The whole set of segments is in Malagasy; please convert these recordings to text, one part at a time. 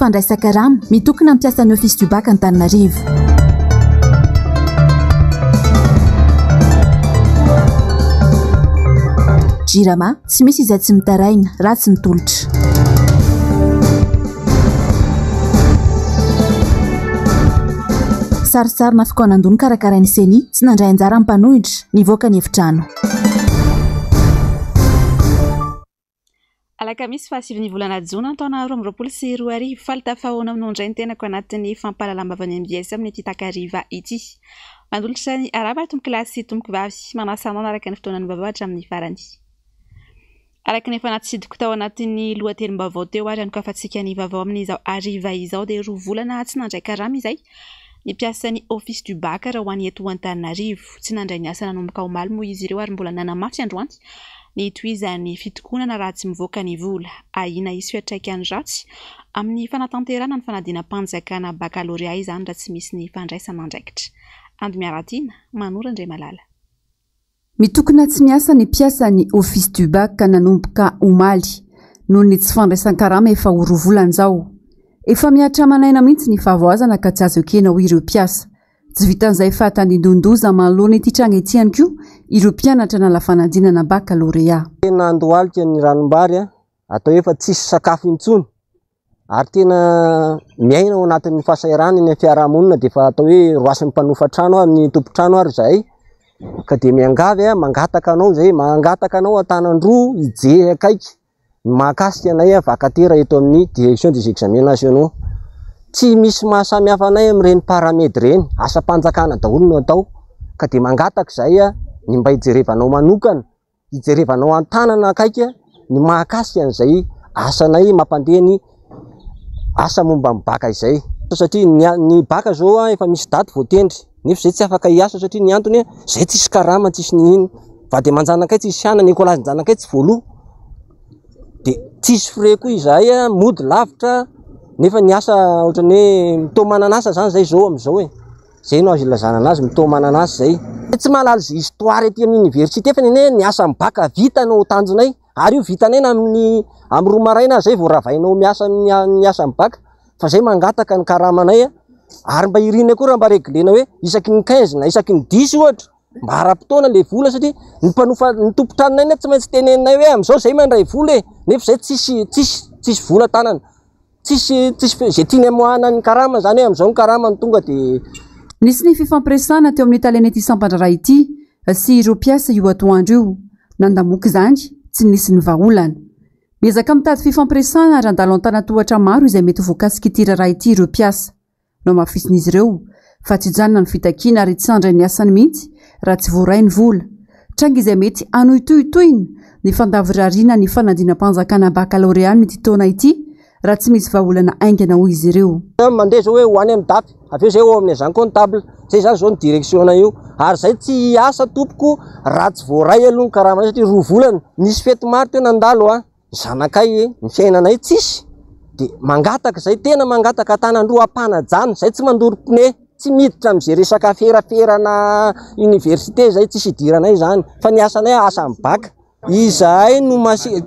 fandraisan-karama, mitokona ny mpiasan'ny Office du Bac Antananarivo. Jirama, tsy misy izay tsy mitaraina, ratsy ny tolotra. Sarintsarina fikaonandoha nokarakarain'ny Ceni, tsy nandray anjara ny mpanohitra, nivoaka ny efitrano. Alakamisy fahasivin'ny volana jona taona 2022. Faly tafahaona aminao indray ny tenako anatin'ny fampahalalam-bavan'ny MBS amin'ity takariva ity. Manolotra ny arahaba tompoko lahy sy tompoko vavy. Manasa anao hanaraka ny fotoanan'ny vaovao hatramin'ny farany. Araka ny efa natsidiko tao anatin'ny lohatenim-baovao teo ary hanokafantsika ny vaovao amin'izao hariva izao dia roa volana tsy nandray karama izay ny mpiasan'ny Office du Bac raha ho an'ny eto Antananarivo. Tsy nandray ny asa nanomboka omaly moa izy ireo ary mbola nanamafy androany ny hitohizan'ny fitokonana raha tsy mivoaka ny vola. Ahiana hisy fiantraikany ratsy amin'ny fanatanterahana ny fanadinam-panjakana bakalorea izany raha tsy misy ny fandraisana andraikitra. Ando Miaratiana, Manoro Andriamalala. Mitokona tsy miasa ny mpiasan'ny Office du Bac nanomboka omaly, noho ny tsy fandraisan-karama efa ho roa volana izao. Efa mihatra aman'aina mihitsy ny fahavoazana ka tsy azo ekena hoy ireo mpiasa. Tsy vitan'izay fa tandindon-doza manoloana ity tranga ity ihany koa ireo mpianatra nala fanadinana bakalorea. Tena andohalika ny ranombary atao hoe efa tsisy sakafo intsony ary tena miaina ao anatin'ny fahasahiranana ny fiarahamonina dia efa atao hoe roasin'ny mpanofa trano ary ny tompon-trano ary izahay ka dia miangavy aho mangataka anao izay mangataka anao an-tanan-droa hijery akaiky ny mahakasika anay vacataire eto amin'ny direction des examens nationaux. Tsy misy maha samy hafa anay amin'ireny paramed ireny, asam-panjakana daholo no atao ka dia mangataka izahay ny mba hijerevanao manokana, hijerevanao an-tanana akaiky ny mahakasika an'izay asanay mampandeha ny asa momba ny bac izay. Satria ny bac izao efa misy daty voatendry nefa izay tsy afaka hiasa satria ny antony izay tsisy karama tsisy n'inona, vady aman-janakay tsisy hanana, ekolasin-janakay tsy voaloa. Dia tsisy frais koa izahay a, mody lavitra nefa ny asa ohatran'ny hoe mitoa manana asa zany zay zao amin'izao e, zay no azo ilazana anazy mitoa manana asa zay. Tsy mahalala izay histoire ety amin'ny université fa ny anay ny asa amin'ny bac vita no tanjonay ary io vitanay na amin'ny amin'ny roa maraina aza zay vao ravainao miasa ny ny asa amin'ny bac fa zay mangataka ny karamanay a, ary mba irinay koa raha mba reglena hoe isaky ny quinze na isaky ny dix ohatra Mba ara-potoana le vola satria ny mpanofa ny tompon-tranonay anie tsy maintsy teneninay hoe amin'izao zay mandray vola e, nefa zay tsisy tsisy tsisy vola tanana, tsisy tsisy fe- zay tiany amoahana ny karama zany hoe amin'izao ny karama no tonga de. Nisy ny fifampiresahana teo amin'ny talen'ity sampan-draharaha ity sy ireo mpiasa io atoandro io. Nandamoaka izany, tsy nisy ny vahaolana. Miezaka mitady fifampiresahana ary handalo an-tanan-tohatra maro izay mety ho voakasik'ity raharaha ity ireo mpiasa. Nohamafisin'izy ireo fa tsy hijanona ny fitakiana ary tsy handray ny asany mihitsy raha tsy voaray ny vola. Tranga izay mety hanohitohitohina ny fandavorariana ny fanadinam-panjakana bakalorea amin'ity taona ity raha tsy misy vahaolana haingana hoy izy ireo. Mandeha zao hoe ho any amin'ny DAP, avy eo zay ao amin'ny agent comptable, zay zany zao ny direction io, ary zay tsy hiasa tompoko raha tsy voaray aloha ny karamanay satria roa volana, nisy fety maro teo nandalo an, zanakay ny fiainanay tsisy de mangataka zay tena mangataka antanan-droa ampanajana zay tsy mandoro pneu tsy miditra am'zay resaka feraferana université zay tsisy idiranay zany fa ny asanay asa amin'ny bac izahay no masi-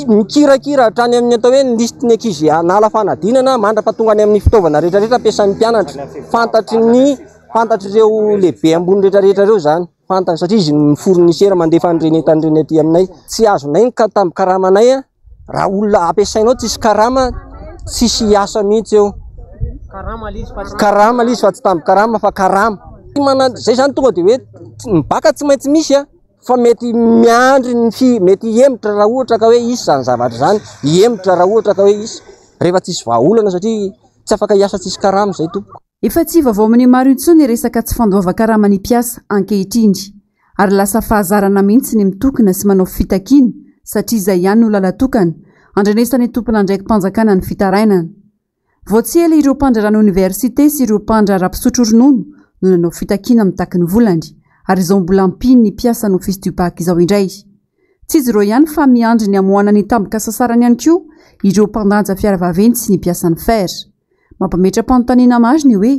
mikirakira hatrany amin'ny atao hoe ny lisitry ny ankizy hanala fanadinana mandra-pahatonga any amin'ny fitaovana rehetrarehetra ampiasain'ny mpianatra fantatry ny fantatr'ireo lehibe ambony rehetrarehetra ireo zany Fantany satria izy no fournisseur mandefa an'ireny entana ireny aty aminay. Tsy azonay ny tambin-karamanay a, raha olona ampiasainao tsisy karama, tsisy asa mihitsy eo. Karama ilay izy fa tsy karama ilay izy fa tsy tambin-karama fa karama. Zay zany tonga dia hoe ny baka tsy maintsy misy a, fa mety miandry ny fi- mety hihemotra raha ohatra ka hoe hisy izany zavatra izany, hihemotra raha ohatra ka hoe hisy rehefa tsisy vahaolana satria tsy afaka hiasa tsisy karama izay tompoko. Efa tsy vaovao amin'ny maro intsony ny resaka tsy fandoavan-karama ny mpiasa ankehitriny. Ary lasa fahazarana mihitsy ny mitokona sy manao fitakiana satria izay ihany no lalan-tokana andrenesan'ny tompon'andraiki-panjakana ny fitarainana. Vao tsy ela ireo mpandraharaha ny oniversite sy ireo mpandraharaha mpisotro ronono no nanao fitakiana mitaky ny volany ary izao mbola ampian'ny mpiasan'ny Office du Bac izao indray. Tsy izy ireo ihany fa miandry ny hamoahana ny tambin-kasasarany ihany koa ireo mpandanja fiara vaventy sy ny mpiasan'ny fer. Mampametra-panontaniana maro ny hoe,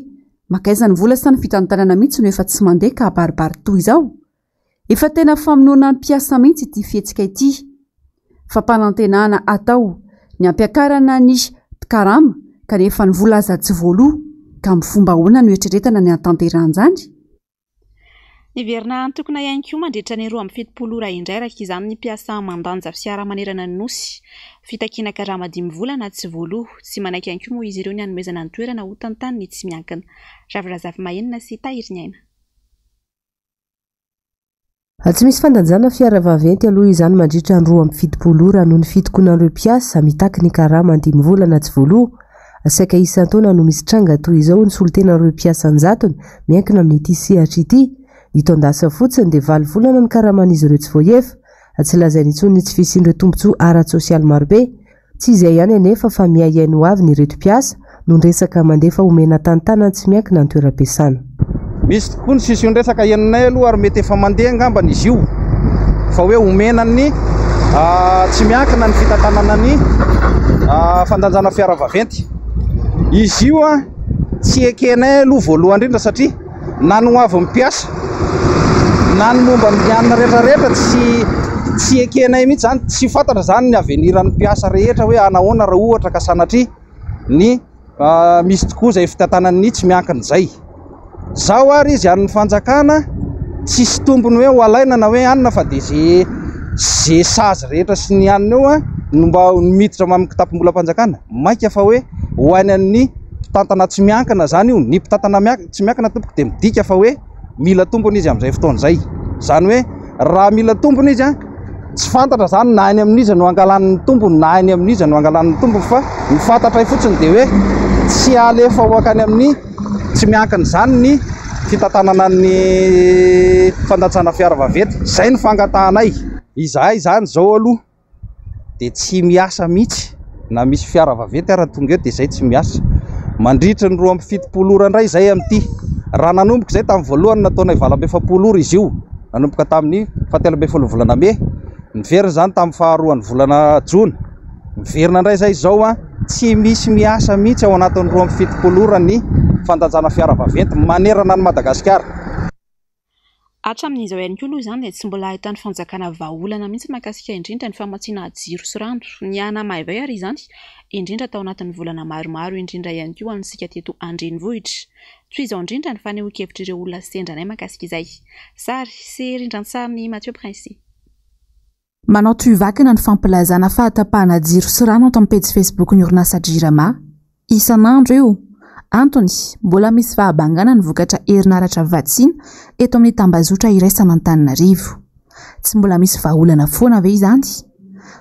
mankaiza ny vola sa ny fitantanana mihitsy no efa tsy mandeha ka abaribary toy izao? Efa tena famonoana mpiasa mihitsy ity fihetsika ity. Fampanantenana atao ny hampiakarana ny karama kanefa ny vola aza tsy voaloa, ka amin'ny fomba ahoana no eritreretana ny hahatanterahan'izany? Niverina nitokona ihany koa mandritra ny 72 ora indray araka izany ny mpiasa mandanja fiara manerana ny Nosy. Fitakiana karama dimy volana tsy voaloa. Tsy manaiky ihany koa moa izy ireo ny hanomezana ny toerana ho tantanin'ny tsy miankina. Ravo Razafimahenina sy Tahiriniaina. Tsy misy fandanjana fiara vaventy aloha izany mandritra ny 72 ora noho ny fitokonan'ireo mpiasa mitaky ny karama dimy volana tsy voaloa. Saika isan-taona no misy tranga toy izao ny solontenan'ireo mpiasa an-jatony miankina amin'ity sehatra ity. Ny taon-dasa fotsiny dia valo volana ny karaman'izy ireo tsy voahefa. Tsy lazaina intsony ny tsy fisian'ireo tombontsoa ara-tsosialy marobe. Tsy izay ihany anefa fa miahiahy ny hoaviny ireto mpiasa noho ny resaka mandefa omena tantanany tsy miankina ny toeram-piasana. Misy tokoa ny sision-dresaka henonay aloha ary mety efa mandeha angambany izy io fa hoe omena ny tsy miankina ny fitantanana ny fandanjana fiara vaventy. Izy io tsy ekenay aloha voalohany indrindra satria na ny ho avin'ny mpiasa na ny momba ny hanina rehetra rehetra tsy tsy ekenay mihitsy zany, tsy fantatra zany ny avenir-n'ny mpiasa rehetra hoe anahoana raha ohatra ka sanatria ny misy tokoa izay fitantanan'ny tsy miankina izay. Zao ary izy an'ny fanjakana tsisy tombony hoe ho alaina na hoe hanina fa dia ze ze sazy rehetra sy ny hanina eo no mba miditra amin'ny kitapom-bolam-panjakana, mainka fa hoe ho any amin'ny mpitantana tsy miankina zany io, ny mpitantana tsy miankina tompoko dia midika fa hoe mila tombony izy amin'izay fotoana izay, izany hoe raha mila tombony izy an, tsy fantatra zany na any amin'iza no angalany ny tombony na any amin'iza no angalany ny tombony fa ny fantatray fotsiny dia hoe tsy alefa ho akany amin'ny tsy miankina izany ny fitantanana ny fandatsana fiara vaventy, izay no fangatahanay. Izahay izany izao aloha dia tsy miasa mihitsy na misy fiara vaventy ara tonga eo dia izay tsy miasa. Mandritra ny 72 ora indray izay amin'ity. Raha nanomboka izay tamin'ny voalohany nataonay 48 ora izy io, nanomboka tamin'ny fahatelo ambin'ny folo volana mey, niverina izany tamin'ny faharoan'ny volana jona, miverina indray izay izao an, tsy misy miasa mihitsy ao anatin'ny 72 ora ny fandanjana fiara vaventy manerana an'i Madagasikara. Hatramin'izao ihany koa aloha izany dia tsy mbola ahitan'ny fanjakana vahaolana mihitsy mahakasika indrindra ny famatsiana jiro sy rano. Niha-namaivay ary izany, indrindra tao anatin'ny volana maromaro, indrindra ihany koa ho antsika teto an-drenivohitra. Toy izao indrindra ny fanehoan-kevitr'ireo olona sendra anay mahakasika izay. Sary sy rindran-tsarin'i Mathieu Princi. Manao tohivakana ny fampilazana fahatapahana jiro sy rano ato amin'ny pejy Facebook-n'ny orinasa Jirama. Isan'andro io. Antony, mbola misy fahabangana ny vokatra herinaratra vatsiana eto amin'ny tambazotra iraisan'Antananarivo. Tsy mbola misy vahaolana foana ve izany?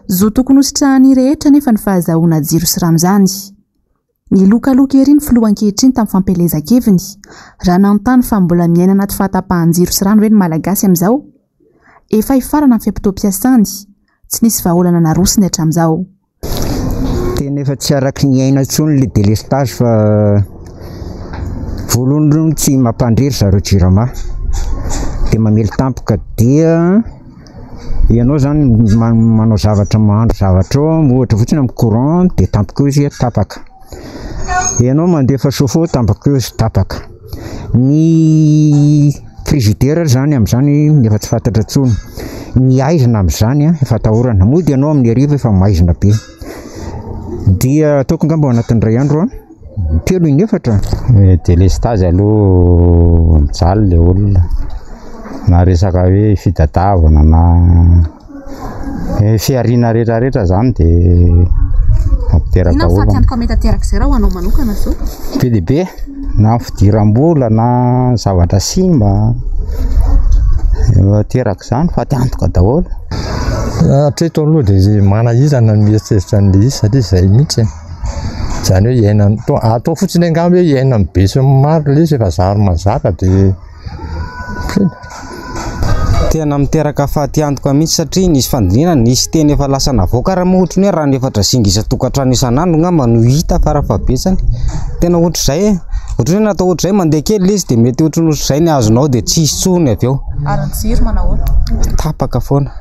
Zo tokony hositrahan'ny rehetra anefa ny fahazahoana jiro sy rano izany. Nilokaloka ery ny filoha ankehitriny tamin'ny fampielezan-keviny, raha nanontany fa mbola miaina anaty fahatapahan-jiro sy rano ve ny Malagasy amin'izao? Efa hifarana ny fe-potoam-piasany, tsy nisy vahaolana narosony hatramin'izao. Tena efa tsy araky ny aina intsony le délestage fa voalohany aloha tsy mampandre ry zareo jirama dia mamely tampoka dia Ianao zany manao zavatra mahandro zavatra eo ohatra fotsiny amin'ny courant dia tampoka eo izy tapaka. Ianao mandefa chauffe-eau tampoka eo izy tapaka. Ny frigidaire zany amin'izany efa tsy fantatra intsony. Ny haizina amin'izany efa atahorana. Mody ianao amin'ny hariva efa maizina be. Dia ataoko angamba ao anatin'ny iray andro an. Telo inefatra. Ny delestazy aloha mijaly le olona na resaka hoe fitadiavana na fihariana rehetra rehetra zany de mampiteraka Inona ny olana. fatiantoka mety aterak'izay raha ho anao manokana zao? Be dia be na fidiram-bola na zavatra simba aterak'izany fatiantoka daholo. Hatreto aloha dia manahirana ny mieritreritra an'ilay izy satria izay mihitsy e. Izany hoe iainan'ny, atao fotsiny angamba hoe iainan'ny be sy ny maro ilay izy efa zary mazaka dia Tena miteraka fatiantoka mihitsy satria nisy fandinihana, nisy teny efa lasa navoaka ary moa ohatran'ny hoe rano efatra zinga isan-tokantrano isan'andro angamba no hita farafahabetsany. Tena ohatr'izay e, ohatran'ny hoe natao ohatr'izay mandeha kely ilay izy dia mety ohatran'ny ohatr'izay ny azonao dia tsy hisy intsony avy eo. Ary ny jiro manao ahoana? Tapaka foana.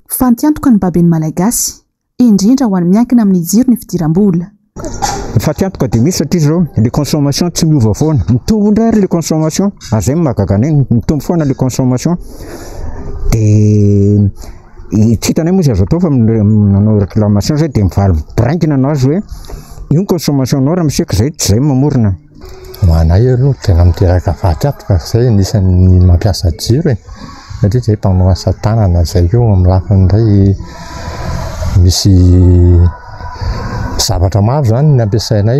Fatiantoka ny baben'ny Malagasy. indrindra ho an'ny miankina amin'ny jiro ny fidiram-bola. Ny fatiantoka dia misy satria izao le consommation tsy miova foana, mitombo indray ary le consommation, ary izay no mahagaga anay, mitombo foana le consommation, dia tsy hitanay moa izay azo atao fa manao réclamation zay dia mivaly boraingina ny azy hoe Io ny consommation-nao ramose ka zay tsy zay mamorona. Ho anay aloha tena miteraka faty antoka fa zay anisan'ny mampiasa jiro e, satria zay mpanao asa tanana zay koa amin'ny lafiny iray misy zavatra maro zany ny ampiasainay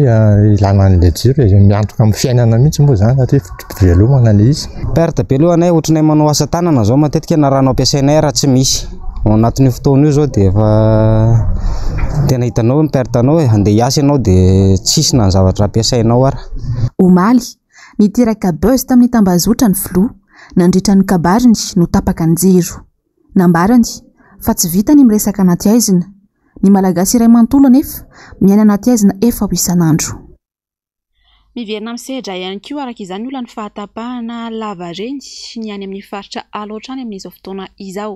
ilana an'ilay jiro e, miantoka amin'ny fiainana mihitsy moa zany satria foto-pivelomana ilay izy. Perte be aloha anay ohatranay manao asa tanana zao matetika na rano ampiasainay raha tsy misy. Ao anatin'io fotoana io zao dia efa tena hitanao ny perte anao e, handeha hiasa ianao dia tsisy na ny zavatra ampiasainao ara. Omaly, niteraka buzz tamin'ny tambazotra ny filoha, nandritra ny kabariny no tapaka ny jiro. Nambarany fa tsy vita ny miresaka anaty haizina. Ny Malagasy iray manontolo anefa miaina anaty haizina efa ho isan'andro. Miverina misedra ihany koa araka izany olan'ny fahatapahana lavareny ny any amin'ny faritra Alaotra any amin'izao fotoana izao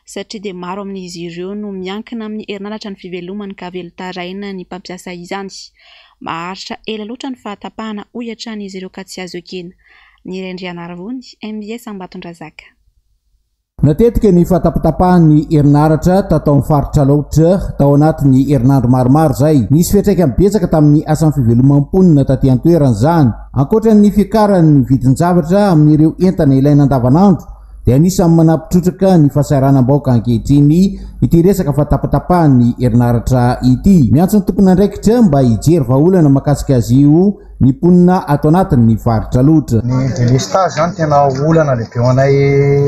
satria dia maro amin'izy ireo no miankina amin'ny herinaratra ny fivelomany ka velon-taraina ny mpampiasa izany. Maharitra ela loatra ny fahatapahana hoy hatrany izy ireo ka tsy azo ekena. Ny Randrianarivony, mbs Ambatondrazaka. Natetika ny fahatapatapahan'ny herinaratra tato amin'ny faritra Alaotra tao anatin'ny herinandro maromaro izay. Nisy fiantraikany betsaka tamin'ny asan'ny fiveloman'ny mponina taty an-toerana izany. Ankoatra ny fiakaran'ny vidin-javatra amin'ireo entana ilaina andavanandro dia anisan'ny manampy trotraka ny fahasahiranam-bahoaka ankehitriny ity resaka fahatapatapahan'ny herinaratra ity. Miantso ny tompon'andraikitra mba hijery vahaolana mahakasika azy io ny mponina ato anatin'ny faritra Alaotra. Ny délestage zany tena olana lehibe ho anay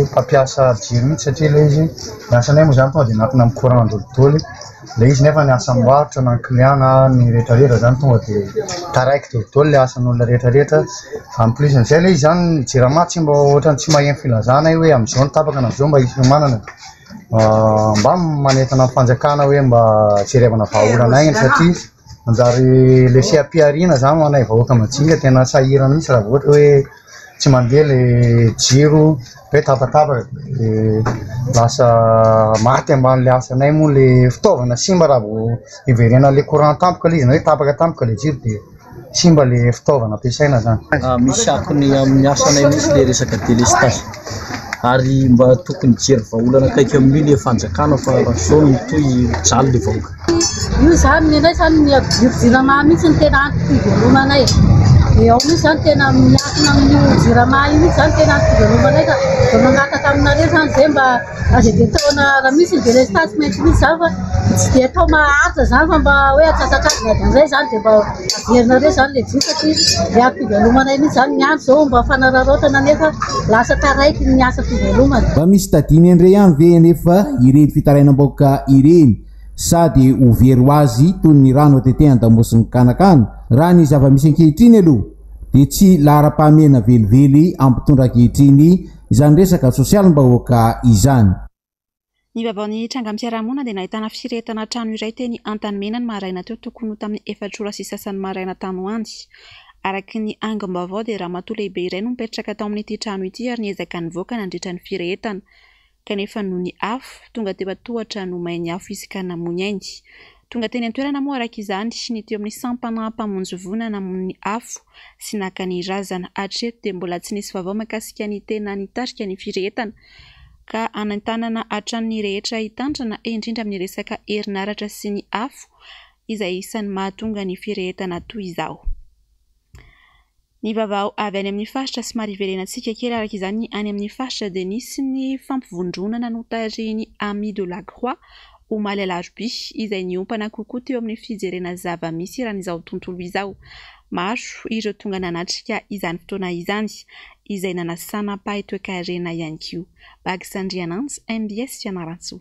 mpampiasa jiro mihitsy satria ilay izy ny asanay moa zany tonga dia miankina amin'ny courant dolidoly ilay izy nefa ny asa mivarotra na ny client na ny rehetra rehetra zany tonga dia taraiky dolidoly ilay asan'olona rehetra rehetra en plus an'izay ilay izy zany ny jirama tsy mba ohatran'ny tsy maheno filazana hoe amin'izao no tapaka na amin'izao mba hisy fiomanana mba manentana ny fanjakana hoe mba jerevana vahaolana haingana satria Manjary le seha-pihariana zany ho anay vahoaka madinika tena sahirana mihitsy raha vao ohatra hoe tsy mandeha le jiro hoe tapatapaka de lasa maty amban'le asanay moa le fitaovana simba raha vao hiverenan'le courant tampoka le izy na hoe tapaka tampoka le jiro de simba le fitaovana ampiasaina zany. Misy akony amin'ny asanay mihitsy le resaka delestazy ary mba tokony hijery vahaolana akaiky amin'io le fanjakana fa raha zao no mitohy hijaly le vahoaka. Io izany ny anay izany ny jiro jirama mihitsy no tena antom-pivelomanay. Dia ao mihitsy izany tena miankina amin'io jirama io mihitsy izany tena antom-pivelomanay ka mba mangataka aminareo izany izay mba aza dia ataona raha misy ny délestage tsy maintsy misy izany fa tsy dia atao maharitra izany fa mba hoe antsasak'adiny adiny iray izany dia mba averinareo izany ilay jiro satria ilay antom-pivelomanay mihitsy izany ny andro izao mba fanararaotana nefa lasa taraiky ny asa fivelomana. Mba misy tadiny endrey ihany ve anefa ireny fitarainam-bahoaka ireny sa dia ho very ho azy toy ny rano atete an-damosin'ny kanakana? Raha ny zava-misy ankehitriny aloha dia tsy laharam-pahamehana velively amin'ny mpitondra ankehitriny izany resaka sosialim-bahoaka izany. Ny vaovaon'ny trangam-piarahamonina dia nahitana firehetana trano iray teny Antanimena ny maraina teo tokony ho tamin'ny efatra ora sy sasany maraina tany ho any. Araka ny angom-baovao dia ramatoa lehibe iray no nipetraka tao amin'ity trano ity ary niezaka nivoaka nandritra ny firehetana. Kanefa noho ny afo, tonga teo an-tohatra no may ny afo izy ka namoy ny ainy. Tonga teny an-toerana moa araka izany ny teo amin'ny sampana mpamonjy voina namono ny afo sy naka ny razana. Hatreto dia mbola tsy nisy vaovao mahakasika ny tena nitarika ny firehetana ka hanentanana hatrany ny rehetra hitandrina indrindra amin'ny resaka herinaratra sy ny afo izay isan'ny mahatonga ny firehetana toy izao. Ny vaovao avy any amin'ny faritra somary hiverenantsika kely araka izany any amin'ny faritra dia nisy ny fampivondronana notarihin'i Ami de la Croix omaly alarobia izay niompana kokoa teo amin'ny fijerena zava-misy eran'izao tontolo izao. Maro ireo tonga nanatrika izany fotoana izany izay nanasana mpahay toekarena ihany koa. Bags Andriananjy, mbs Fianarantsoa.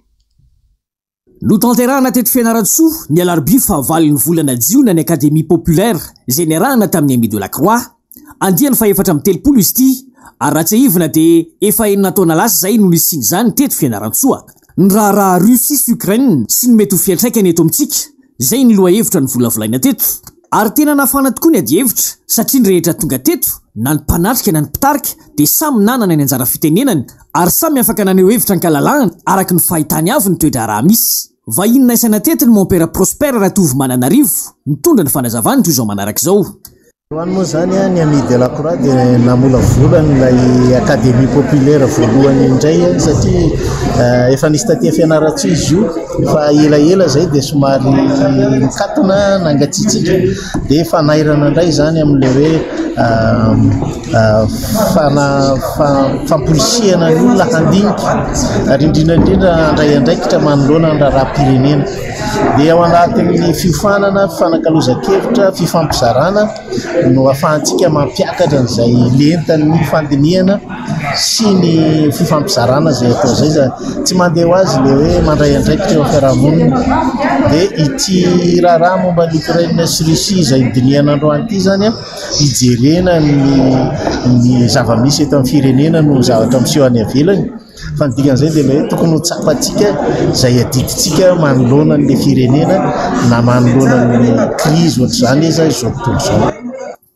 Notanterahana teto Fianarantsoa ny alarobia fahavalon'ny volana jiona ny Académie Populaire izay niarahana tamin'ny Amis de la Croix. Andiany fahefatra amby 30 izy ity ary raha tsiahivina dia efa enina taona lasa izay no nisian'izany teto Fianarantsoa. Ny raharaha Russie sy Ukraine sy ny mety ho fiantraikany eto amintsika, izay ny lohahevitra novolavolaina teto. Ary tena nafana tokoa ny adihevitra satria ny rehetra tonga teto, na ny mpanatrika na ny mpitarika, dia samy nanana ny anjara fitenenany ary samy afaka naneho hevitra ankalalahana araka ny fahitany avy ny toe-draharaha misy. Vahiny naisana teto ny Mompera Prosper Ratovomananarivo, nitondra ny fanazavany toy izao manaraka izao. Androany moa izany ny Amis de la Croix dia namolavola an'ilay Académie Populaire voalohany indray satria efa nisy taty Fianarantsoa izy io fa elaela izay dia somary nikatona nangatsiatsiaka dia fanairana indray izany amin'ilay hoe famporisihana ny olona handinika ary indrindra indrindra handray andraikitra manoloana ny raharaham-pirenena. Dia ao anatin'ny fiofanana, fifanakalozan-kevitra, fifampizarana no ahafahantsika mampiakatra an'izay lentan'ny fandinihana sy ny fifampizarana izay atao izay. Izany tsy mandeha ho azy ilay hoe mandray andraikitra eo amin'ny fiarahamonina. Dia ity raharaha momba an'i Ukraine sy Russie izay nodinihana androany ity izany an, hijerena ny ny zava-misy eto amin'ny firenena no zavatra miseho any ivelany. Fa ny dikan'izay dia ilay hoe tokony ho tsapantsika izay adidintsika manoloana an'ilay firenena na manoloana ny krizy ohatr'izany aza izao tontolo izao.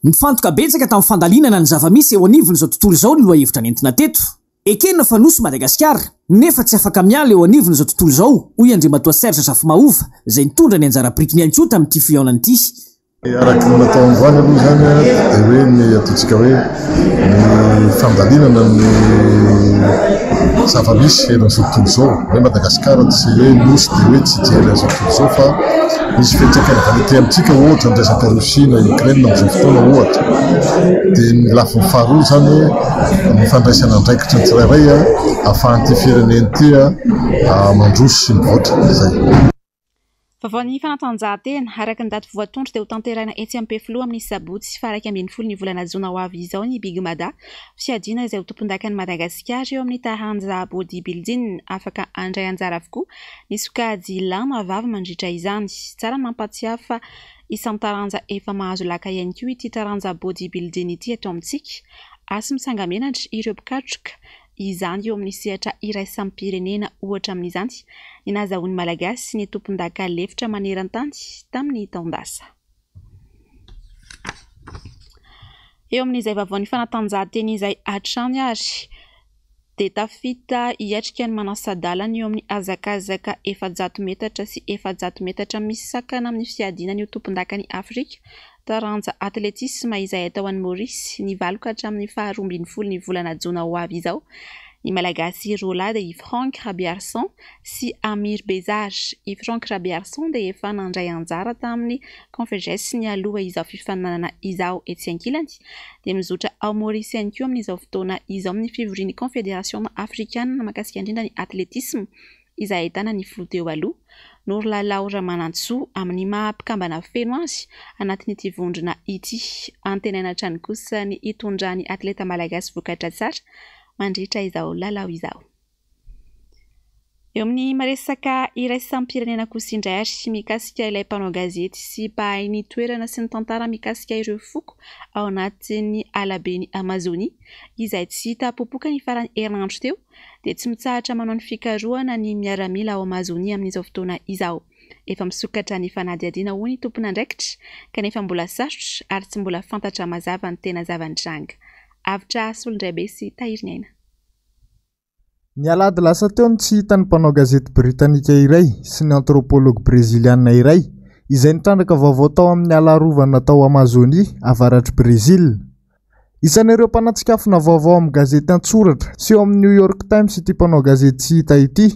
Nifantoka betsaka tamin'ny fandalinana ny zava-misy eo anivon'izao tontolo izao ny lohahevitra nentina teto. Ekena fa nosy Madagasikara, nefa tsy afaka miala eo anivon'izao tontolo izao, hoy Andriamatoa Serge Zafimahova, izay nitondra ny anjara birikiny ihany koa tamin'ity fihaonana ity. Araka ny natao androany aloha izany dia hoe ny ataontsika hoe ny fandalinana ny zava-misy eran'izao tontolo izao, hoe Madagasikara tsy hoe nosy dia hoe tsy hijery an'izao tontolo izao fa misy fiantraikany avy any aty amintsika ohatra ny resaka Russie na Ukraine amin'izao fotoana ohatra. Dia ny lafiny faharoa izany ny fandraisana andraikitra ny tsirairay ahafahan'ity firenena ity mandroso sy mivoatra. Izay. Vaovaon'ny fanatanjahantena, araka ny daty voatondro dia hotanterahina etsy Ampefiloha amin'ny sabotsy faha 11 ny volana jona ho avy izao ny Big Mada, fiadiana izay ho tompondakan'i Madagasikara eo amin'ny taranja body building. Afaka handray anjara avokoa ny sokajy lahy na vavy mandritra izany. Tsara ny mampahatsiahy fa isan-taranja efa mahazo laka ihany koa ity taranja body building ity eto amintsika. Asy mitsanga-menatra ireo mpikatroka izany eo amin'ny sehatra iraisam-pirenena ohatra amin'izany ny nahazahoan'ny Malagasy ny tompondaka lefitra maneran-tany tamin'ny taon-dasa. Eo amin'izay vaovaon'ny fanatanjahantena izay hatrany ary dia tafita hiatrika ny manasa-dalana eo amin'ny hazakazaka 400 metatra sy 400 metatra misy sakana amin'ny fiadiana ny ho tompondakan'i Afrika Taranja atletisma izay atao any Maurice ny valo ka hatramin'ny faha 12 ny volana jona ho avy izao. Ny Malagasy roa lahy dia i Franck Rabearison sy Amir Bezar. I Franck Rabearison dia efa nandray anjara tamin'ny Confeges nialoha izao fifaninanana izao. Etsy ankilany dia mizotra ao Maurice ihany koa amin'izao fotoana izao amin'ny fivorian'ny Kaonfederasiona Afrikanina mahakasika indrindra ny atletisma izay ahitana ny filoha teo aloha, Norolalao Ramanantsoa, amin'ny maha mpikambana feno azy anatin'ity vondrona ity. Antenaina hatrany kosa ny hitondran'ny atleta malagasy vokatra tsara mandritra izao lalao izao. Eo amin'ny maresaka iraisam-pirenena kosa indray ary mikasika ilay mpanao gazety sy mpahay ny toerana sy ny tantara mikasika ireo foko ao anatin'ny alaben'i Amazonia izay tsy hita popoka ny faran'ny herinandro teo dia tsy mitsahatra manao ny fikarohana ny miaramila ao Amazonia amin'izao fotoana izao. Efa misokatra ny fanadihadiana hoy ny tompon'andraikitra kanefa mbola sarotra ary tsy mbola fantatra mazava ny tena zava-nitranga. Avotra Solondraibe sy Tahiriniaina. Ny alahady lasa teo no tsy hita ny mpanao gazety britanika iray sy ny anthropologue breziliana iray izay nitrandraka vaovao tao amin'ny ala arovana tao Amazonia, avaratr'i Brezila. Isan'ireo mpanatsikafona vaovao amin'ny gazety an-tsoratra sy eo amin'ny New York Times ity mpanao gazety tsy hita ity.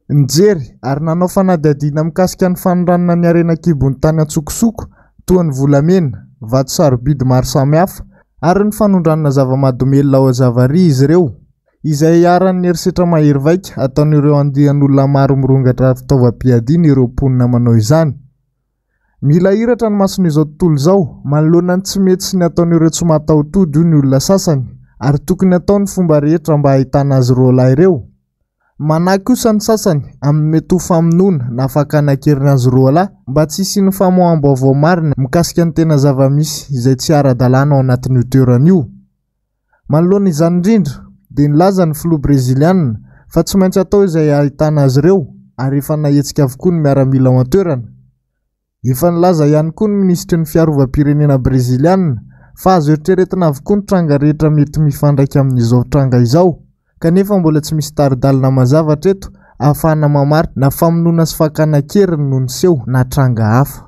Nijery ary nanao fanadihadiana mikasika ny fanondranana ny harena an-kibon'ny tany an-tsokosoko toa ny volamena, vato sarobidy maro samihafa ary ny fanondranana zava-mahadomelina ao Javari izy ireo, izay iharan'ny herisetra mahery vaika ataon'ireo andian'olona maro mirongatra fitaovam-piadiana ireo mponina manao izany. Mila ahiratra ny mason'izao tontolo izao manoloana ny tsy mety sy ny ataon'ireo tsy mahataho-tody hoy ny olona sasany ary tokony hatao ny fomba rehetra mba hahitana azy roalahy ireo. Manahy kosa ny sasany amin'ny mety ho famonoana na fakana an-keriny azy roalahy mba tsy hisian'ny famoaham-baovao marina mikasika ny tena zava-misy izay tsy ara-dalàna ao anatin'io toerana io. Manoloana izany indrindra dia nilaza ny filoha breziliana fa tsy maintsy atao izay hahitana azy ireo ary efa nahetsika avokoa ny miaramila ao an-toerana. Efa nilaza ihany koa ny minisitry ny fiarovam-pirenena breziliana fa azo eritreretina avokoa ny tranga rehetra mety mifandraika amin'izao tranga izao kanefa mbola tsy misy tari-dalana mazava hatreto ahafahana mamaritra na famonoana sy fakana an-keriny no niseho na tranga hafa.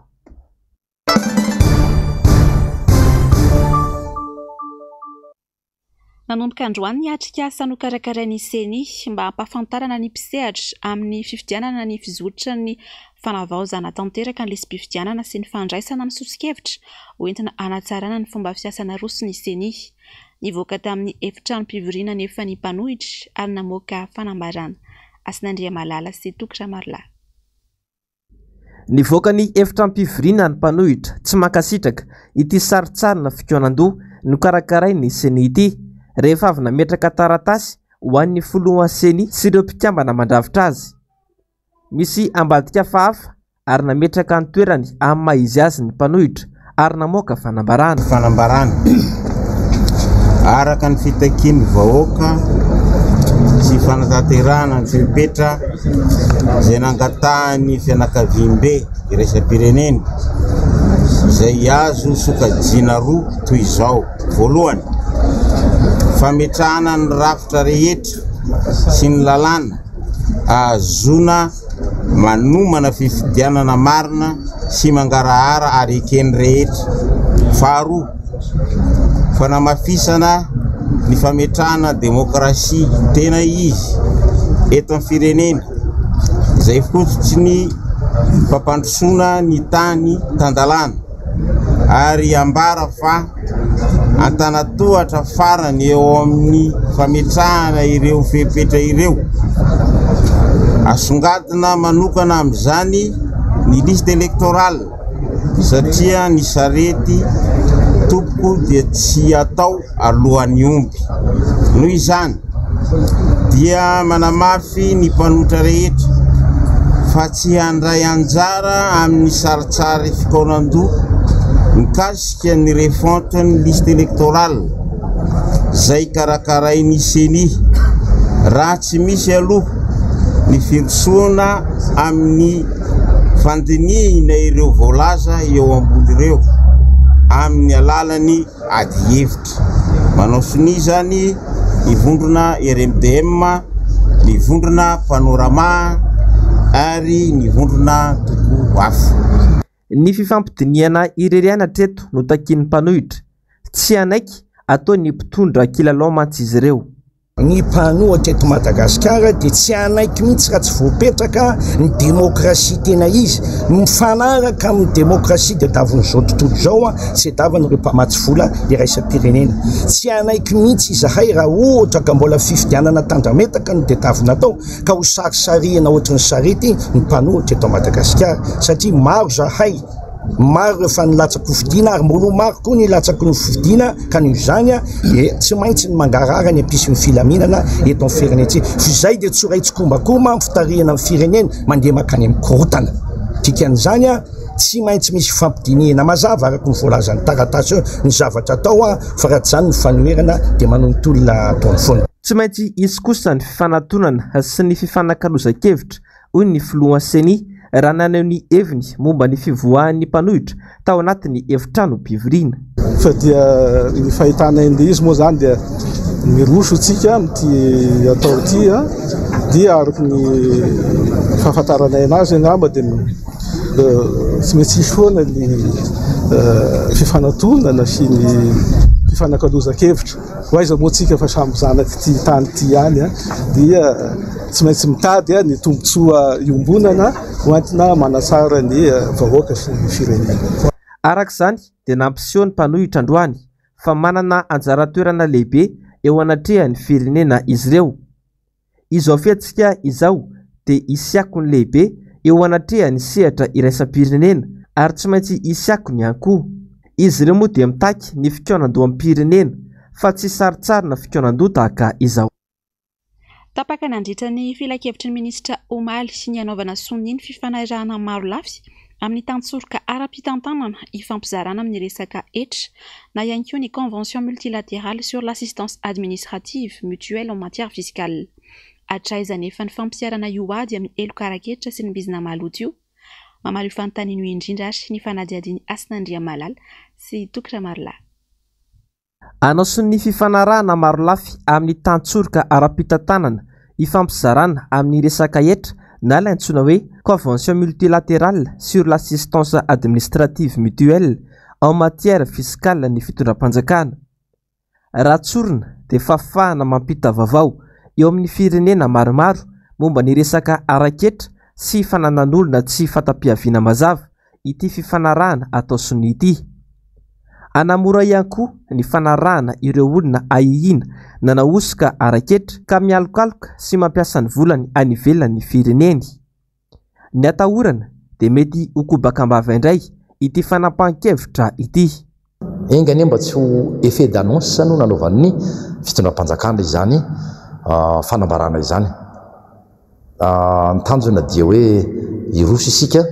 Nanomboka androany ny atrikasa nokarakarain'ny Ceni mba hampahafantarana ny mpisehatra amin'ny fifidianana ny fizotran'ny fanavaozana tanteraka ny lisi-pifidianana sy ny fandraisana ny soso-kevitra hoentina hanatsarana ny fomba fiasa naroson'ny Ceni. Nivoaka tamin'ny efitranom-pivoriana anefa ny mpanohitra ary namoaka fanambarana. Hasinandriamalala sy Toky Ramarolahy. Nivoaka ny efitranom-pivoriana ny mpanohitra tsy mankasitraka ity sarintsarina fikaonandoha nokarakarain'ny Ceni ity, rehefa avy nametraka taratasy ho an'ny filohan'ny Ceni sy ireo mpikambana mandrafitra azy. Misy ambadika hafahafa ary nametraka ny toerany amin'ny maha izy azy ny mpanohitra ary namoaka fanambarana. Fanambarana, Araka ny fitakian'ny vahoaka sy fanatanterahana ny fepetra izay nangatahan'ny fianakaviambe iraisam-pirenena izay azo sokajiana roa toy izao, voalohany, fametrahana ny rafitra rehetra sy ny lalàna ahazoana manomana fifidianana marina sy mangarahara ary eken'ny rehetra. Faharoa, fanamafisana ny fametrahana demokrasia tena izy eto amin'ny firenena izay fototry ny fampandrosoana ny tany tan-dalàna ary ambara fa Antanatohatra farany eo amin'ny fametrahana ireo fepetra ireo. Asongadina manokana amin'izany ny liste électorale satria ny sarety tompoko dia tsy atao alohan'ny omby. Noho izany dia manamafy ny mpanohitra rehetra fa tsy handray anjara amin'ny sarintsary fikaonandoha mikasika ny refonte ny liste électorale izay karakarain'ny Ceni raha tsy misy aloha ny firosoana amin'ny fandinihina ireo voalaza eo ambony ireo amin'ny alalan'ny adihevitra. Manao sonia izany ny vondrona RMDM, ny vondrona Panorama ary ny vondrona antoko hafa. Ny fifampidinihana irery ihany hatreto no takian'ny mpanohitra. Tsy hanaiky ataon'ny mpitondra kilalao mantsy izy ireo. Ny mpanohitra eto Madagasikara dia tsy hanaiky mihitsy raha tsy voapetraka ny demokrasia tena izy, mifanaraka amin'ny demokrasia tadiavin'izao tontolo izao sy tadiavin'ireo mpamatsy vola iraisam-pirenena. Tsy hanaiky mihitsy izahay raha ohatra ka mbola fifidianana tandrametaka no tadiavina atao ka ho sarisarihina ohatry ny sarety ny mpanohitra eto Madagasikara satria maro izahay Maro ireo efa nilatsa-kofidina ary mbola ho maro koa ny hilatsa-kofidina ka noho izany dia tsy maintsy ny mangarahara ny hampisy ny filaminana eto amin'ny firenentsika. Fa izay dia tsy ho iray tsikombakomba amin'ny fitarihana ny firenena mandeha mankany amin'ny korontana. Dikan'izany tsy maintsy misy fifampidinihana mazava araka ny voalazan'ny taratasy eo ny zavatra atao fa raha tsy izany ny fanoherana dia manao ny tolona ataony foana. Tsy maintsy hisy kosa ny fifanatonana sy ny fifanakalozan-kevitra hoy ny filohan'ny Ceni raha naneho ny heviny momba ny fivoahan'ny mpanohitra tao anatin'ny efitranom-pivoriana. Fa dia ny fahitanay an'ilay izy moa izany dia miroso isika amin'ity atao ity dia araka ny fahafantaranay anazy angamba dia tsy maintsy hisy foana ny fifanatonana sy ny fifanakalozan-kevitra. Ho aiza moa tsika fa samy zanak'ity tany ity ihany dia tsy maintsy mitady ny tombontsoa iombonana ho entina manatsara ny vahoaka sy ny firenena. Araka izany dia nampiseho ny mpanohitra androany fa manana anjara toerana lehibe eo anatrehan'ny firenena izy ireo. Izao fihetsika izao dia hisy akony lehibe eo anatrehan'ny sehatra iraisam-pirenena ary tsy maintsy hisy akony ihany koa. Izy ireo moa dia mitaky ny fikaonandoham-pirenena fa tsy sarintsarina fikaonandoha tahaka izao. Tapaka nandritra ny filankevitry ny minisitra omaly ny hanaovana sonia ny fifanarahana marolafy amin'ny tantsoroka ara-pitantanana ifampizarana amin'ny resaka hetra na ihany koa ny Convention multilatérale sur l'assistance administrative mutuelle en matière fiscale. Hatraiza anefa ny fampiharana io ady amin'ny heloka ara-ketra sy ny bizina maloto io? Mamaly io fanontaniana io indrindra ary ny fanadihadian'i Hasina Andriamalala sy Toky Ramarolahy. Hanao sonia fifanarahana marolafy amin'ny tantsoroka ara-pitantanana ifampizarana amin'ny resaka hetra na ilay antsoina hoe Convention multilatérale sur l'assistance administrative mutuelle en matière fiscale ny fitondram-panjakana. Raha tsorina dia. dia fahafahana mampita vaovao eo amin'ny firenena maromaro momba ny resaka ara-ketra sy fananan'olona tsy fanta-piaviana mazava ity fifanarahana atao sonia ity. Hanamora ihany koa ny fanarahana ireo olona ahiahiana nanao hosoka ara-ketra ka mialokaloka sy mampiasa ny volany any ivelan'ny fireneny. Ny atahorana dia mety ho kobaka am-bava indray ity fanapahan-kevitra ity. Enga anie mba tsy ho effet d'annonce no nanaovan'ny fitondram-panjakana izany fanambarana izany. Ny tanjona dia hoe hiroso isika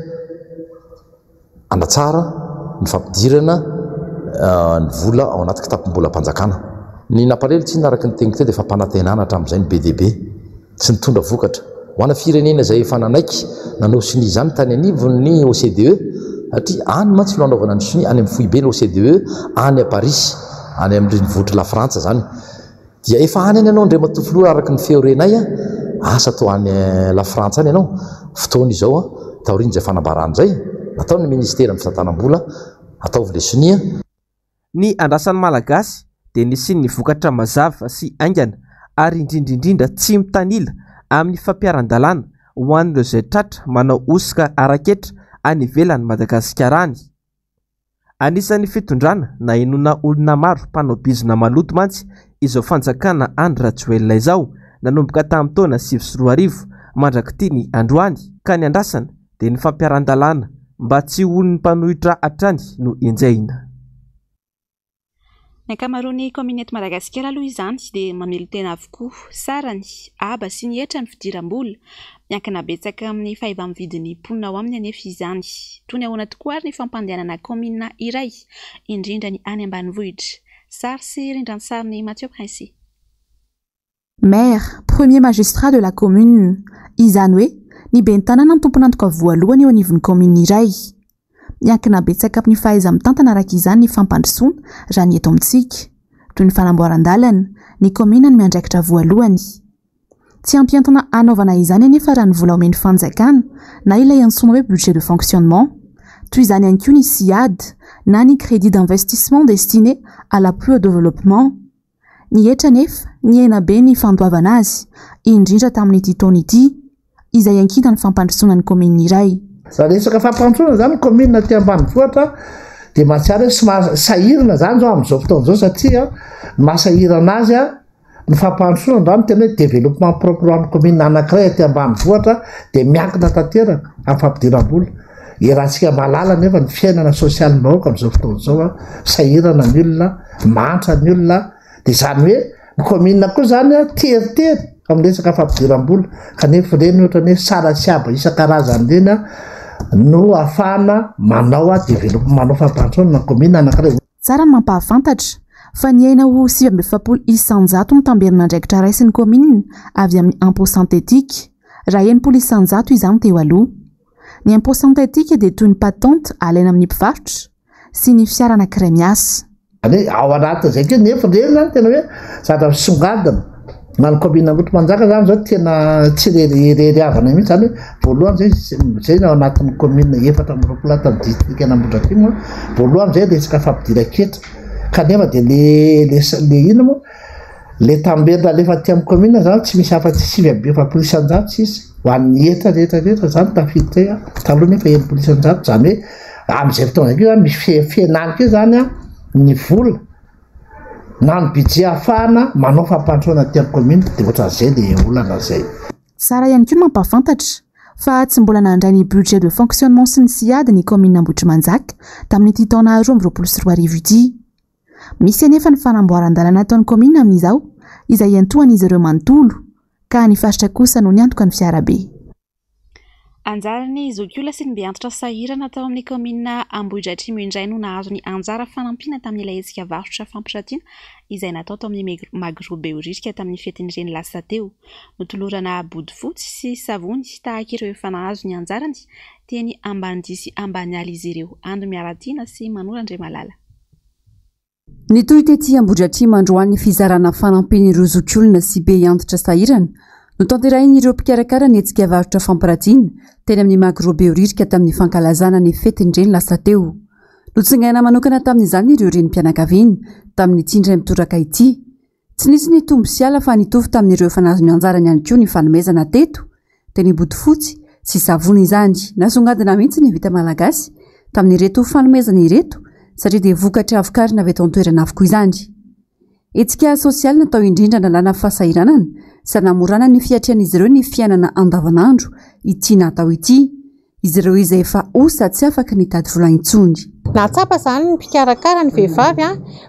hanatsara ny fampidirana ny vola ao anaty kitapom-bolam-panjakana. Ny nampalahelo tsinona araka ny teniko teo dia fampanantenana hatramin'izay ny be dia be, tsy nitondra vokatra. Ho ana firenena izay efa nanaiky nanao sonia izany tany anivon'ny OCDE, satria any mantsy no hanaovana ny sonia, any amin'ny foiben'ny OCDE any Paris, any amin'ny renivohitr'i Lafrantsa izany. Dia efa any any ianao Andriamatoa Filoha araka ny feo renay a, asa toa any La Frantsa any ianao, fotoana izao a, taorian'izay fanambarana izay, nataon'ny Ministeran'ny Fitantanam-bola, ataovy ilay sonia. Ny andrasan'ny Malagasy dia ny hisian'ny vokatra mazava sy haingana ary indrindra indrindra tsy mitanila amin'ny fampiharan-dalàna ho an'ireo izay tratra manao hosoka ara-ketra any ivelan'i Madagasikara any. Anisan'ny fitondrana nahenoana olona maro mpanao bizina maloto mantsy izao fanjakana Andry Rajoelina izao nanomboka tamin'ny taona 2009 mandrak'ity ny androany ka ny andrasana dia ny fampiharan-dalàna mba tsy ho ny mpanohitra hatrany no enjehina. Ny ankamaroan'ny kaominina eto Madagasikara aloha izany dia mamelon-tena avokoa. Sarany, haba sy ny hetra ny fidiram-bola. Miankina betsaka amin'ny fahaiva-mividin'ny mponina ao aminy anefa izany. Toy ny ahoana tokoa ary ny fampandehanana kaominina iray, indrindra ny any ambanivohitra? Sary sy rindran-tsarin'i Mathieu Princy. Maire, premier magistrat de la commune, izany hoe ny ben'ny tanàna no tompon'antoka voalohany eo anivon'ny kaominina iray. Miankina betsaka amin'ny fahaiza-mitantana araka izany ny fampandrosoana raha ny eto amintsika. Toy ny fanamboaran-dalana, ny kaominina no miandraikitra voalohany. Tsy ampy entona hanaovana izany anefa raha ny vola omen'ny fanjakana na ilay antsoina hoe budget de fonctionnement. Toy izany ihany koa ny CIAD na ny crédit d'investissement destiné à l'appui au développement. Ny hetra anefa, nihena be ny fandoavana azy, indrindra tamin'ity taona ity, izay iankinan'ny fampandrosoana ny kaominina iray. Raha resaka fampandrosoana izany ny kaominina aty ambanivohitra dia mahatsiaro hoe somary sahirana izany izao amin'izao fotoana izao satria ny mahasahirana azy ny fampandrosoana angamba tena hoe développement propre ho an'ny kaominina anankiray aty ambanivohitra dia miankina tanteraka amin'ny fampidiram-bola. Iarahantsika mahalala anefa ny fiainana sosialim-bahoaka amin'izao fotoana izao, sahirana ny olona, mahantra ny olona, dia izany hoe ny kaominina koa izany teritery amin'ny resaka fampidiram-bola kanefa ireny ohatran'ny hoe sara sy haba isan-karazany ireny no ahafahana manao développement, manao fampandrosoana ny kaominina anankiray. Tsara ny mampahafantatra fa niaina ho 49% ny tamberin'andraikitra raisin'ny kaominina avy amin'ny impôt synthétique, raha 60% izany teo aloha. Ny impôt synthétique dia toy ny patente alaina amin'ny mpivarotra sy ny fiara anankiray miasa. Izany hoe ao anatin'izay koa nefa ireny izany tena hoe zavatra misongadina. Na ny commune Ambohitrimanjaka izany izao tena tsy irery havana mihitsy izany hoe voalohany izay izay ny ao anatin'ny commune 24 ato amin'ny distrikan'Ambohidratrimo voalohany izay resaka fampidiran-ketra kanefa dia le le le inona moa le tamberina alefa aty amin'ny commune izany tsy misy afa-tsy 49% sisa ho an'ny hetra rehetra rehetra izany tafiditra eo taloha nefa 60% izany hoe amin'izay fotoana izay koa izany misy fihenany koa izany an ny vola na ny budget ahafahana manao fampandrosoana aty amin'ny commune dia ohatran'izay le olana izay. Tsara ihany koa ny mampahafantatra fa tsy mbola nandray ny budget de fonctionnement sy ny CIAD ny kaominina Ambohitrimanjaka tamin'ity taona 2022 ity. Misy anefa ny fanamboaran-dalana ataon'ny kaominina amin'izao izay iantohan'izy ireo manontolo ka ny faritra kosa no niantoka ny fiarabe. Anjaran'ny zokiolona sy ny beantitra sahirana tao amin'ny kaominina Ambohidratrimo indray no nahazo ny anjara fanampiana tamin'ilay hetsika varotra fampiratiana izay natao tao amin'ny Magro Behoririka tamin'ny fetin'ny reny lasa teo. Notolorana bodofotsy sy savony tahaka ireo efa nahazo ny anjarany teny Ambanidia sy Ambaniala izy ireo. Ando Miaratiana sy Manoro Andriamalala. Nitohy tety Ambohidratrimo androany ny fizarana fanampian'ireo zokiolona sy be antitra sahirana notanterahin'ireo mpikarakara ny hetsika varotra fampiratiana teny amin'ny Magro Behoririka tamin'ny fankalazana ny fetin'ny reny lasa teo. Notsingaina manokana tamin'izany ireo renim-pianakaviana tamin'ity indray mitoraka ity. Tsy nisy ny tombo sy ala fa nitovy tamin'ireo efa nahazo ny anjarany ihany koa ny fanomezana teto, dia ny bodofotsy sy savony izany. Nasongadina mihitsy ny vita malagasy tamin'ireto fanomezana ireto satria dia vokatra vokarina avy eto an-toerana avokoa izany. Hetsika sosialy natao indrindra hanalana fahasahiranana sy hanamorana ny fiatrehan'izy ireo ny fiainana andavanandro ity natao ity. Izy ireo izay efa osa tsy afaka nitady vola intsony. Nahatsapa izany ny mpikarakara, ny vehivavy,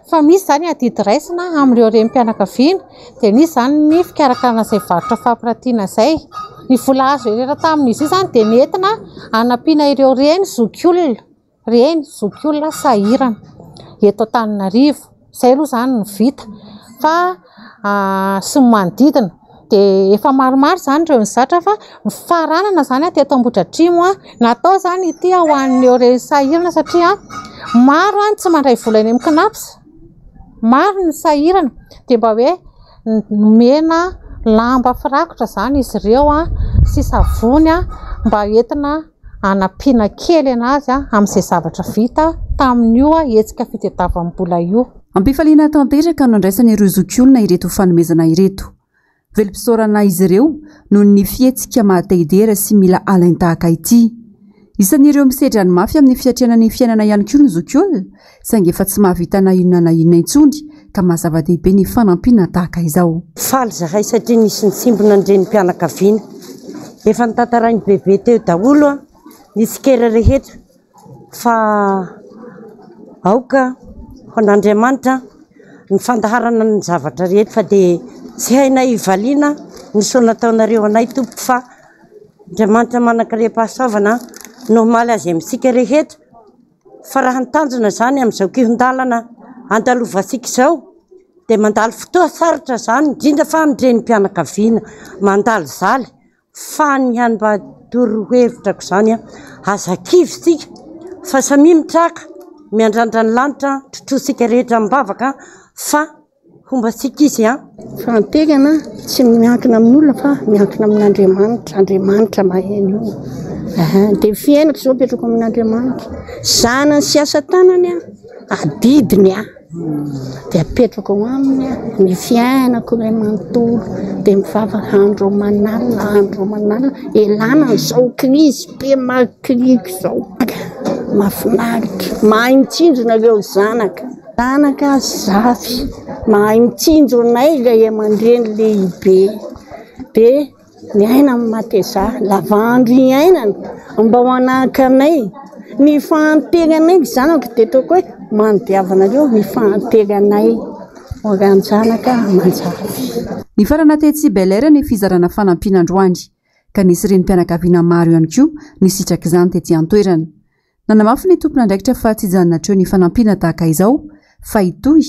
fa misy izany adidy raisina amin'ireo renim-pianakaviana. Dia nisy izany ny fikarakarana izay varotra fampiratiana izay. Ny vola azo rehetra tamin'izy io izany dia nentina hanampiana ireo reny zokiolona. Reny, zokiolona sahirana eto Antananarivo. Izay aloha izany no vita fa sy ny manodidina. Dia efa maromaro izany ireo nizatra fa nifaranana izany teto Ambohidratrimo. Natao izany ity ho an'ireo reny sahirana satria maro ny tsy mandray vola eny amin'ny Cnaps, maro ny sahirana. Dia mba hoe nomena lamba firakotra izany izy ireo sy savony mba entina hanampiana kely anazy amin'izay zavatra vita tamin'io hetsika fitadiavam-bola io. Am-pifaliana tanteraka no andraisan'ireo zokiolona ireto fanomezana ireto. Velom-pisaorana izy ireo noho ny fihetsika maha te-hidera sy mila alain-tahaka ity. Isan'ireo misedra ny mafy amin'ny fiatrehana ny fiainana ihany koa ny zokiolona saingy efa tsy mahavita na inona na inona intsony ka maha zava-dehibe ny fanampiana tahaka izao. Faly izahay satria nisy nitsimbina ny renim-pianakaviana. Efa notantarain'i Bebe teo daholo ny tsikera rehetra fa aoka ho an'Andriamanitra ny fandaharana ny zavatra rehetra fa dia tsy hainay valiana ny soa nataonareo anay tompoko fa Andriamanitra manan-karem-pahasoavana no hamaly azy amintsika rehetra fa raha ny tanjona izany amin'izao kihon-dalana andalovantsika izao dia mandalo fotoa sarotra izany indrindra fa amin'ny renim-pianakaviana mandalo zaly fa ny hany mba torohevitrako izany aza kivy isika fa samia mitraka miandrandra ny lanitra trotrointsika rehetra am-bavaka fa Homba antsika izy an. Fahanterana tsy miankina amin'olona fa miankina amin'Andriamanitra, Andriamanitra mahay an'io. Aha, dia fiainako izao apetrako amin'Andriamanitra. Zanany sy asa tanany aho, adidiny aho. Dia apetrako ao aminy aho, ny fiainako iray manontolo. Dia mivavaka andro aman'alina, andro aman'alina, ialana an'izao krizy be mahakiriko izao. Mahafinaritra, mahay mitsinjo nareo zanaka. Zanaka zafy, mahay mitsinjo anay ray aman-dreny lehibe dia miaina amin'ny matezà, lavandro iainana mba ho anaka anay, ny fahanteranay ny zanako dia ataoko hoe manodiavanareo ny fahanteranay ho an-janaka aman-jafy. Nifarana tetsy Bel Air ny fizarana fanampiana androany, ka nisy renim-pianakaviana maro ihany koa nisitraka izany tety an-toerana. Nanamafy ny tompon'andraikitra fa tsy hijanona hatreo ny fanampiana tahaka izao fa hitohy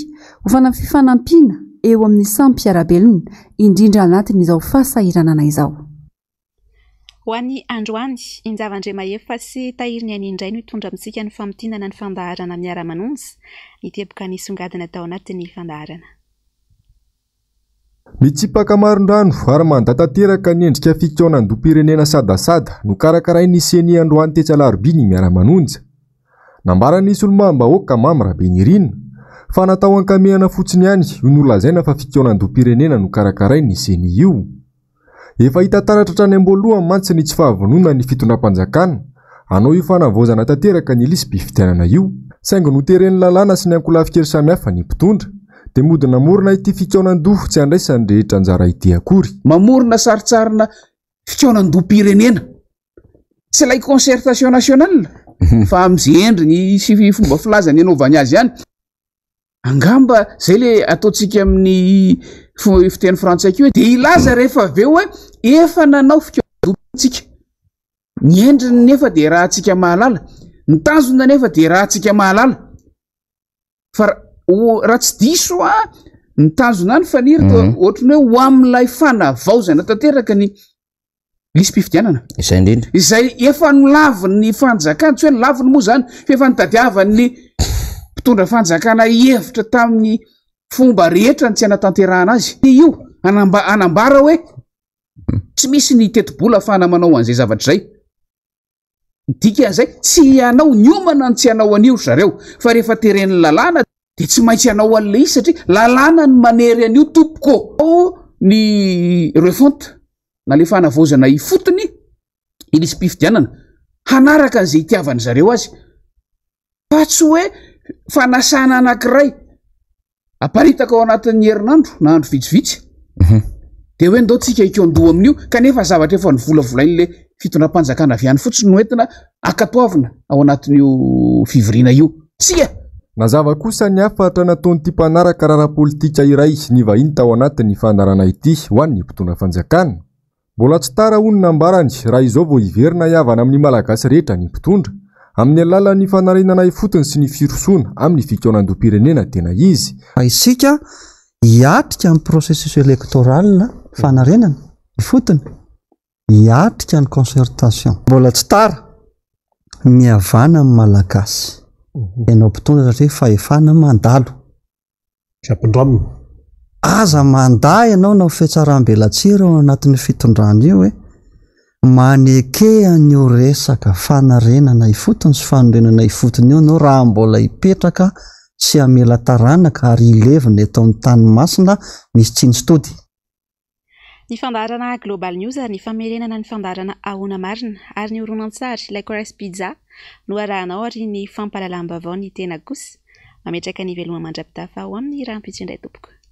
ho fifanampiana eo amin'ny samy mpiara-belona, indrindra anatin'izao fahasahiranana izao. Ho an'ny androany, Injava Andriamahefa sy Tahiry Aina indray no hitondra amintsika ny famintinana ny fandaharana Miara-manonja, ny teboka nisongadina tao anatin'ny fandaharana. Mitsipaka marindrano ary mandà tanteraka ny endrika fikaonandoham-pirenena sadasada nokarakarain'ny Ceni androany tetsy Alarobia ny Miara-manonja. Nambaran'ny solombavambahoaka Mamy Rabenirina fa natao ankamehana fotsiny ihany io nolazaina fa fikaonandoham-pirenena nokarakarain'ny Ceni io. Efa hita taratra hatrany am-boalohany mantsy ny tsy fahavononan'ny fitondram-panjakana hanao io fanavaozana tanteraka ny lisi-pifidianana io, saingy noteren'ny lalàna sy ny ankolafin-kery samihafa ny mpitondra, dia mody namorona ity fikaonan-doha tsy andraisan'ny rehetra anjara ity akory. Mamorona sarintsarina fikaonan-doham-pirenena, tsy ilay concertation nationale fa amin'izay endriny sy fomba filazany anaovany azy ihany. Angamba zay le ataontsika amin'ny fiteny frantsay koa hoe de hilaza rehefa avy eo hoe efa nanao fikaonandoha-tsika. Ny endriny nefa de raha antsika mahalala, ny tanjona nefa de raha antsika mahalala. Fa raha tsy diso a, ny tanjona any Faniry toa ohatran'ny hoe ho amin'ilay fanavaozana tanteraka ny lisi-pifidianana. Izay indrindra. Izay efa nolavin'ny fanjakana, tsy hoe nolaviny moa izany, fa efa nitadiavan'ny mpitondra fanjakana hevitra tamin'ny fomba rehetra ny tsy hanatanterahana azy. Io hanamba- hanambara hoe tsy misy ny tetibola ahafahana manao an'izay zavatra izay. Ny dikan'izay, tsy hanao, niomana ny tsy hanao an'io ry zareo, fa rehefa teren'ny lalàna. De tsy maintsy hanao an'ilay izy satria lalàna ny manery an'io tompoko. Ao ny refonte na le fanavaozana ifotony ny lisi-pifidianana hanaraka an'izay itiavan'ny zareo azy fa tsy hoe fanasana anankiray aparitaka ao anatin'ny herinandro na andro vitsivitsy de hoe ndao tsika hikaondoha amin'io kanefa zavatra efa novolavolain'le fitondram-panjakana avy any fotsiny no entina ankatoavina ao anatin'io fivoriana io. Tsia! Nazava kosa ny hafatra nataon'ity mpanaraka raharaha politika iray nivahiny tao anatin'ny fandaharana ity ho an'ny mpitondra fanjakana. Mbola tsy tara hoy ny nambarany raha izao vao hiverina hihavana amin'ny Malagasy rehetra ny mpitondra, amin'ny alalan'ny fanarenana ifotony sy ny firosoana amin'ny fikaonandoham-pirenena tena izy. Fa isika hiatrika ny processus électoral fanarenana ifotony, hiatrika ny concertation. Mbola tsy tara, mihavana amin'ny Malagasy ianao mpitondra satria fahefana mandalo. Tsy ampindramina. Aza mandà ianao na ho fihatsaram-belatsihy ao anatin'io fitondrana io e! Maneke an'io resaka fanarenana ifotony sy fanorenana ifotony io ianao raha mbola hipetraka sy hamela taranaka ary hilevina eto amin'ny tany masina misy tsiny sy tody. Ny fandaharana Global News ary ny famerenana ny fandaharana Ahoana Marina ary ny horonantsary Licorice Pizza no arahanao aorian'ny fampahalalam-baovao ny tena kosa mametraka ny veloma mandra-pitafa ho amin'ny rahampitso indray tompoko.